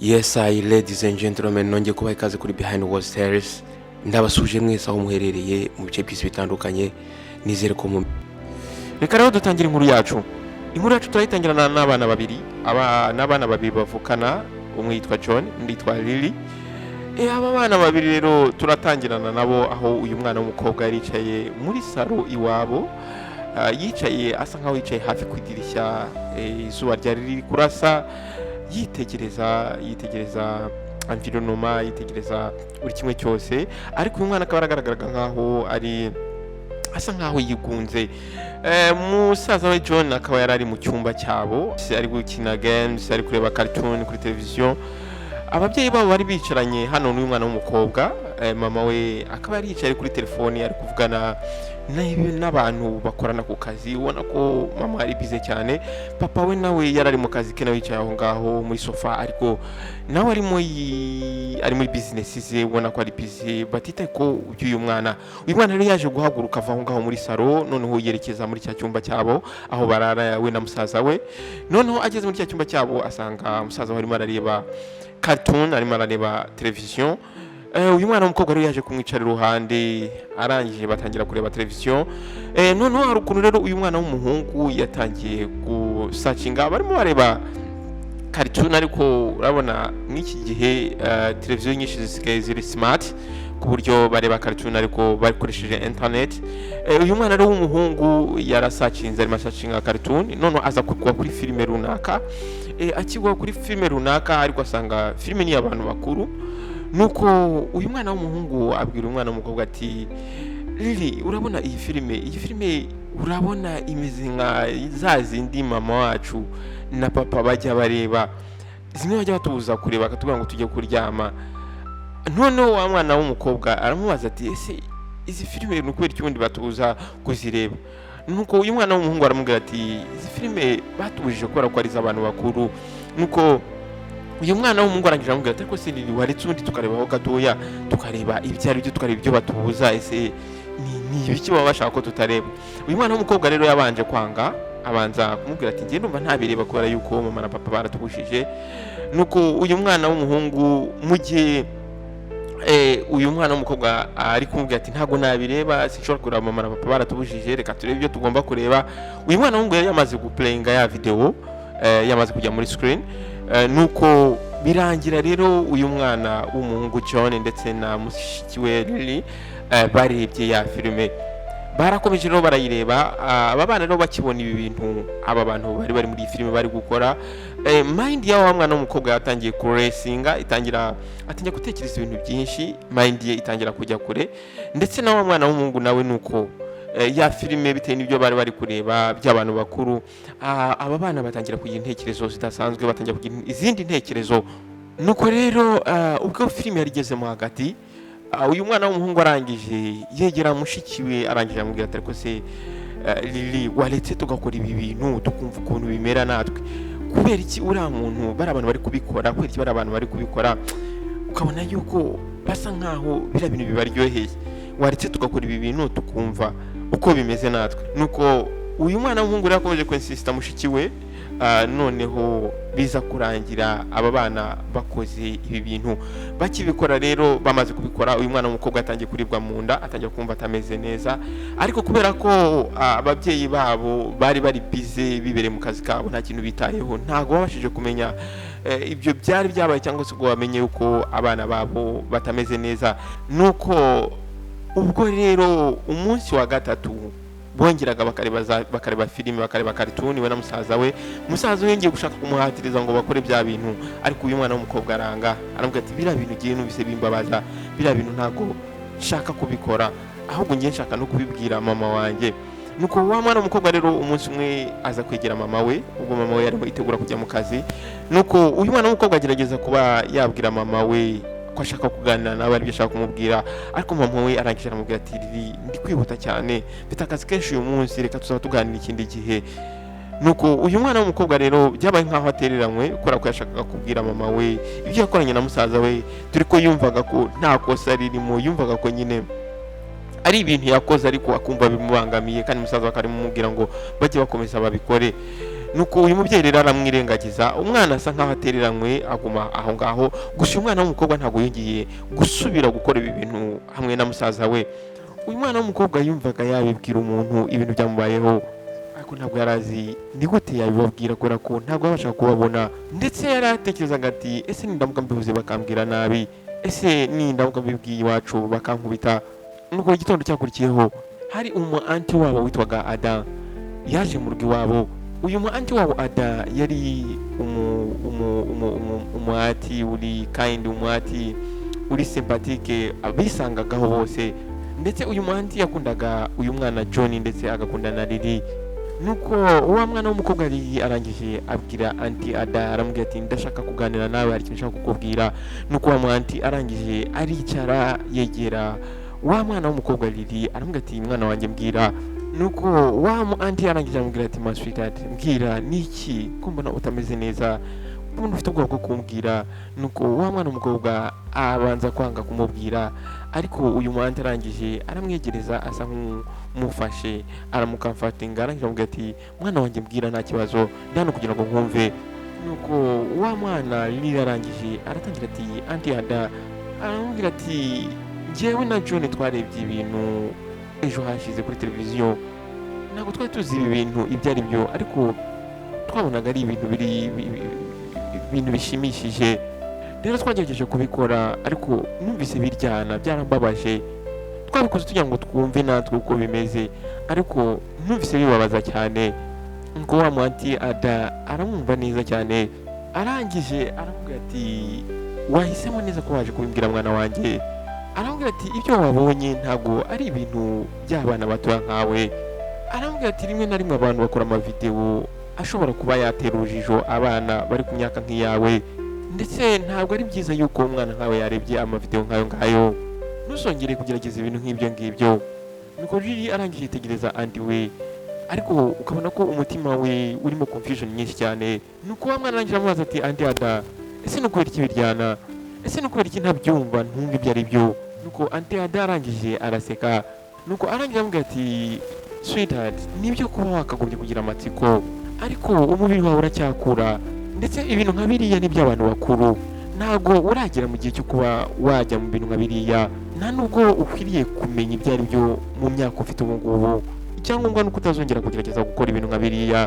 Yes I, ladies and gentlemen, nongeye kubaha ikaze kuri Behind World Series. Ndabasuje mwese aho muherereye mu bice by'isi bitandukanye. Nizere ko mu reka rero dutangire inkuru yacu. Inkuru yacu turayitangirana n'abana babiri, aba n'abana babiri bavukana, umwe yitwa John, undi yitwa Lily. Aba bana babiri rero turatangirana nabo aho uyu mwana w'umukobwa yari yicaye muri salo iwabo. Yicaye asa nkaho yicaye hafi ku idirishya, izuba ryari riri kurasa, yitegereza environnement, yitegereza buri kimwe cyose. Ariko uyu mwana akaba aragaragaraga nkaho ari asa nkaho yigunze. Musaza we John akaba yari ari mu cyumba cyabo, ari gukina games, ari kureba cartoon kuri televiziyo. Ababyeyi babo bari bicaranye hano n'uyu mwana w'umukobwa. Mama we akaba yari yicaye kuri telefoni, ari kuvugana n'abantu bakorana ku kazi, ubona ko mama ari busy cyane. Papa we nawe yari ari mu kazi ke, nawe yicaye aho ngaho muri sofa, ariko nawe ari muri business ze, ubona ko ari busy, batitaye ko by'uyu mwana. Uyu mwana rero yaje guhaguruka ava aho ngaho muri salo, noneho yerekeza muri cya cyumba cyabo aho barara, we na musaza we. Noneho ageze muri cya cyumba cyabo, asanga musaza we arimo arareba cartoon, arimo arareba televiziyo. Uyu mwana w'umukobwa rero yaje kumwicara iruhande, arangije batangira kureba televiziyo. Noneho hari ukuntu rero uyu mwana w'umuhungu yatangiye gusearchinga, barimo bareba cartoon, ariko urabona nk'iki gihe televiziyo nyinshi zisigaye ziri smart, ku buryo bareba cartoon ariko bakoresheje internet. Uyu mwana rero w'umuhungu yarasearchinze, arimo asearchinga cartoon, noneho aza kugwa kuri filime runaka. Akigwa kuri filime runaka, ariko asanga filime ni iy'abantu bakuru. Nuko uyu mwana w'umuhungu abwira umwana w'umukobwa ati: "Lili, urabona iyi filime? Iyi filime urabona imeze nka za zindi mama wacu na papa bajya bareba, zimwe bajya batubuza kureba, bakatubwira ngo tujye kuryama." Noneho wa mwana w'umukobwa aramubaza ati: "Ese izi filime ni ukubera iki ubundi batubuza kuzireba?" Nuko uyu mwana w'umuhungu aramubwira ati: "Izi filime batubujije kubera ko ari iz'abantu bakuru." Nuko uyu mwana w'umuhungu arangije aramubwira ati: "Ariko se Lili, waretse ubundi tukarebaho gatoya, tukareba ibyo ari byo, tukareba ibyo batubuza? Ese ni ibiki baba bashaka ko tutareba?" Uyu mwana w'umukobwa rero yabanje kwanga, abanza kumubwira ati: "Njye ndumva ntabireba kubera yuko mama na papa baratubujije." Nuko uyu mwana w'umuhungu, mu gihe uyu mwana w'umukobwa ari kumubwira ati: "Ntabwo nabireba, sinshobora kureba, mama na papa baratubujije, reka turebe ibyo tugomba kureba," uyu mwana w'umuhungu yari yamaze guplayinga ya video, yamaze kujya muri screen. Nuko birangira rero uyu mwana w'umuhungu John ndetse na mushiki we Lily barebye ya filime. Barakomeje rero barayireba. Aba bana rero bakibona ibi bintu aba bantu bari bari muri iyi filime bari gukora, mind ya wa mwana w'umukobwa yatangiye kuracinga, itangira atangira gutekereza ibintu byinshi, mind ye itangira kujya kure. Ndetse na wa mwana w'umuhungu nawe nuko ya filime, bitewe n'ibyo bari bari kureba by'abantu bakuru, aba bana batangira kugira intekerezo zidasanzwe, batangira kugira izindi ntekerezo. Nuko rero ubwo filime yari igezemo hagati, uyu mwana w'umuhungu arangije yegera mushiki we, arangije amubwira ati: "Ariko se Lili, waretse tugakora ibi bintu, tukumva ukuntu bimera natwe? Kubera iki uriya muntu, bari abantu bari kubikora, kubera iki bari abantu bari kubikora, ukabona yuko basa nkaho biriya bintu bibaryoheye? Waretse tugakora ibi bintu, tukumva uko bimeze natwe?" Nuko uyu mwana w'umuhungu rero yakomeje kwinsista mushiki we. Noneho biza kurangira aba bana bakoze ibi bintu. Bakibikora rero, bamaze kubikora, uyu mwana w'umukobwa yatangiye kuribwa mu nda, atangira kumva atameze neza. Ariko kubera ko ababyeyi babo bari bari busy, bibereye mu kazi kabo, nta kintu bitayeho, ntabwo babashije kumenya ibyo byari byabaye cyangwa se ngo bamenye yuko abana babo batameze neza. Nuko ubwo rero umunsi wa gatatu bongeraga bakareba filime, bakareba cartoon, we na musaza we. Musaza we yongeye gushaka kumuhatiriza ngo bakore bya bintu, ariko uyu mwana w'umukobwa aranga, aramubwira ati: "Biriya bintu ugiye numvise bimbabaza, biriya bintu ntabwo nshaka kubikora, ahubwo ngiye nshaka no kubibwira mama wanjye." Nuko wa mwana w'umukobwa rero umunsi umwe aza kwegera mama we, ubwo mama we yarimo yitegura kujya mu kazi. Nuko uyu mwana w'umukobwa agerageza kuba yabwira mama we ko ashaka kuganira nawe, aribyo ashaka kumubwira. Ariko mama we arangije aramubwira ati: "Lili, ndi kwihuta cyane, mfite akazi kenshi uyu munsi, reka tuzaba tuganira ikindi gihe." Nuko uyu mwana w'umukobwa rero byabaye nk'aho atereranywe, kubera ko yashakaga kubwira mama we ibyo yakoranye na musaza we, dore ko yumvaga ko nta kosa ririmo, yumvaga ko nyine ari ibintu yakoze, ariko akumva bimubangamiye, kandi musaza we akarimo amubwira ngo bajye bakomeza babikore. Nuko uyu mubyeyi rero aramwirengagiza, umwana asa nkaho atereranywe, aguma aho ngaho gusa. Uyu mwana w'umukobwa ntabwo yongeye gusubira gukora ibi bintu hamwe na musaza we. Uyu mwana w'umukobwa yumvaga yabibwira umuntu ibintu byamubayeho, ariko ntabwo yari azi ni gute yabibabwira, kubera ko ntabwo yabashaga kubabona. Ndetse yari yatekerezaga ati: "Ese nindamuka mbivuze bakambwira nabi? Ese nindamuka mbibwiye iwacu bakankubita?" Nuko igitondo cyakurikiyeho hari umu aunty wabo witwaga Ada yaje mu rugo iwabo. Uyu mu aunty wabo Ada yari umu aunty uri kind, umu aunty uri sympathique, bisangagaho bose. Ndetse uyu mu aunty yakundaga uyu mwana John, ndetse agakunda na Lily. Nuko wa mwana w'umukobwa Lily arangije abwira aunty Ada, aramubwira ati: "Ndashaka kuganira nawe, hari ikintu nshaka kukubwira." Nuko wa mu aunty arangije aricara, yegera wa mwana w'umukobwa Lily, aramubwira ati: "Mwana wanjye, mbwira." Nuko wa mu aunty arangije aramubwira ati: "My sweetheart, mbwira, niki ko mbona utameze neza, mbona ufite ubwoba bwo kumbwira?" Nuko wa mwana w'umukobwa abanza kwanga kumubwira, ariko uyu mu aunty arangije aramwegereza, asa nk'umufashe, aramucomfortinga, arangije aramubwira ati: "Mwana wanjye, mbwira, nta kibazo, ndi hano kugira ngo nkumve." Nuko wa mwana Lily arangije aratangira ati: "Aunty Ada," aramubwira ati: "Njyewe na John twarebye ibintu ejo hashize kuri televiziyo. Ntabwo twari tuzi ibi bintu ibyo ari byo, ariko twabonaga ari ibintu biri ibintu bishimishije. Rero twagerageje kubikora, ariko numvise biryana, byarambabaje. Twabikoze tugira ngo twumve natwe uko bimeze, ariko numvise bibabaza cyane." Ngo wa mu aunty Ada aramwumva neza cyane, arangije aramubwira ati: "Wahisemo neza ko waje kubimbwira, mwana wanjye." Aramubwira ati: "Ibyo wabonye ntabwo ari ibintu by'abana batoya nkawe." Aramubwira ati: "Rimwe na rimwe abantu bakora amavidewo ashobora kuba yatera urujijo abana bari ku myaka nk'iyawe, ndetse ntabwo ari byiza yuko umwana nkawe yarebye amavidewo nk'ayo ngayo. Ntuzongere kugerageza ibintu nk'ibyo ngibyo." Nuko Lily arangije yitegereza aunty we, ariko ukabona ko umutima we urimo confusion nyinshi cyane. Nuko wa mwana arangije amubaza ati: "Aunty Ada, ese ni ukubera iki biryana? Ese ni ukubera iki ntabyumva, ntumva ibyo ari byo?" Nuko aunty Ada arangije araseka. Nuko arangije aramubwira ati: "Sweetheart, nibyo kuba wakagombye kugira amatsiko, ariko umubiri wawe uracyakura, ndetse ibintu nka biriya ni iby'abantu bakuru. Ntabwo uragera mu gihe cyo kuba wajya mu bintu nka biriya, nta nubwo ukwiriye kumenya ibyo ari byo mu myaka ufite ubu ngubu. Icyangombwa ni uko utazongera kugerageza gukora ibintu nka biriya.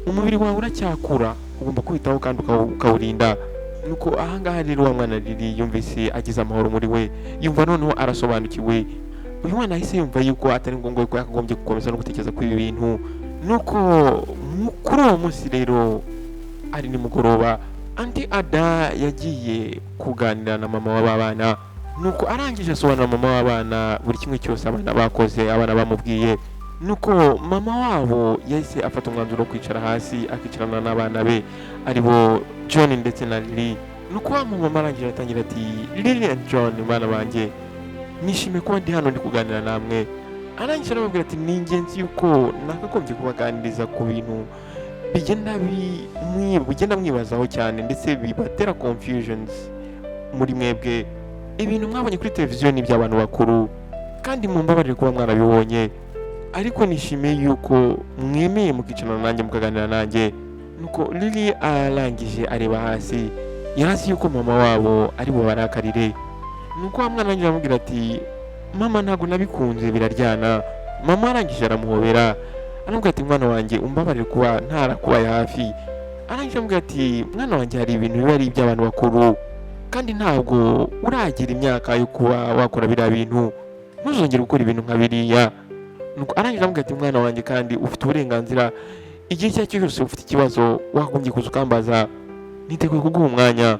Umubiri wawe uracyakura, ugomba kwitaho kandi ukawurinda." Nuko ahangaha rero wa mwana Lily yumvise agize amahoro muri we, yumva noneho arasobanukiwe. Uyu mwana ahise yumva yuko atari ngombwa ko yakagombye gukomeza no gutekereza kuri ibi bintu. Nuko kuri uwo munsi rero ari nimugoroba, aunty Ada yagiye kuganira na mama w'aba bana. Nuko arangije asobanura mama w'abana buri kimwe cyose abana bakoze, abana bamubwiye. Nuko mama wabo yahise afata umwanzuro wo kwicara hasi, akicarana n'abana be, aribo John ndetse na Lily. Nuko wa mama arangije aratangira ati: "Lily and John, bana banjye, nishimiye kuba ndi hano ndi kuganira namwe." Arangije aramubwira ati: "Ni ingenzi yuko nakagombye kubaganiriza ku bintu bigenda mwibazaho cyane, ndetse bibatera confusions muri mwebwe. Ibintu mwabonye kuri televiziyo ni iby'abantu bakuru, kandi mumbabarire kuba mwarabibonye, ariko nishimiye yuko mwemeye mukicarana nanjye, mukaganira nanjye." Nuko Lily arangije areba hasi, yari azi yuko mama wabo ari bubarakarire. Nuko wa mwana arangije aramubwira ati: "Mama, ntabwo nabikunze, biraryana." Mama arangije aramuhobera, aramubwira ati: "Mwana wanjye, umbabarire kuba ntarakubaye hafi." Arangije aramubwira ati: "Mwana wanjye, hari ibintu biba ari iby'abantu bakuru, kandi ntabwo uragira imyaka yo kuba wakora biriya bintu. Ntuzongere gukora ibintu nka biriya." Nuko arangije aramubwira ati: "Mwana wanjye, kandi ufite uburenganzira, igihe icyo ari cyo cyose ufite ikibazo wagombye kuza ukambaza, niteguye kuguha umwanya."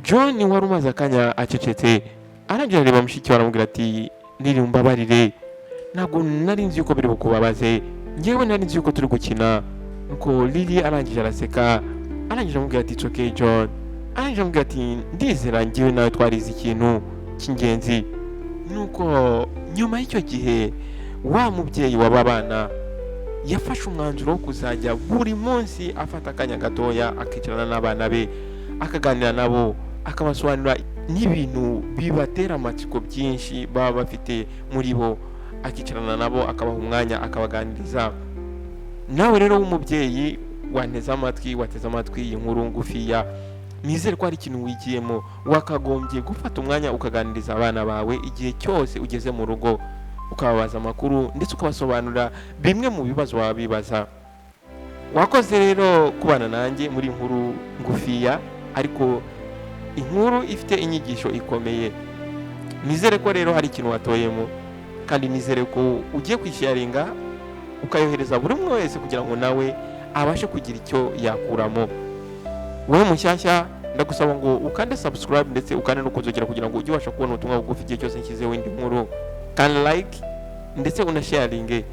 John wari umaze akanya acecetse arangije areba mushiki we, aramubwira ati: "Lily, umbabarire, ntabwo nari nzi yuko biri bukubabaze. Njyewe nari nzi yuko turi gukina." Nuko Lily arangije araseka, arangije aramubwira ati: "It's okay, John." Arangije aramubwira ati: "Ndizera njyewe nawe twarize ikintu cy'ingenzi." Nuko nyuma y'icyo gihe wa mubyeyi w'aba bana yafashe umwanzuro wo kuzajya buri munsi afata akanya gatoya, akicarana n'abana be, akaganira nabo, akabasobanurira n'ibintu bibatera amatsiko byinshi baba bafite muri bo, akicarana nabo, akabaha umwanya, akabaganiriza. Nawe rero w'umubyeyi Wanteze amatwi, wateze amatwi iyi nkuru ngufiya, nizere ko hari ikintu wigiyemo. Wakagombye gufata umwanya ukaganiriza abana bawe igihe cyose ugeze mu rugo, ukababaza amakuru ndetse ukabasobanurira bimwe mu bibazo waba bibaza. Wakoze rero kubana nanjye muri iyi nkuru ngufiya, ariko inkuru ifite inyigisho ikomeye. Nizere ko rero hari ikintu watoyemo, kandi nizere ko ugiye kwisharinga ukayohereza buri umwe wese kugira ngo nawe abashe kugira icyo yakuramo. Wowe mushyashya, ndagusaba ngo ukande subscribe ndetse ukande no kunzogera kugira ngo ujye ubasha kubona ubutumwa bugufi igihe cyose nshyizeho indi nkuru. Kandi like ndetse unasharinge.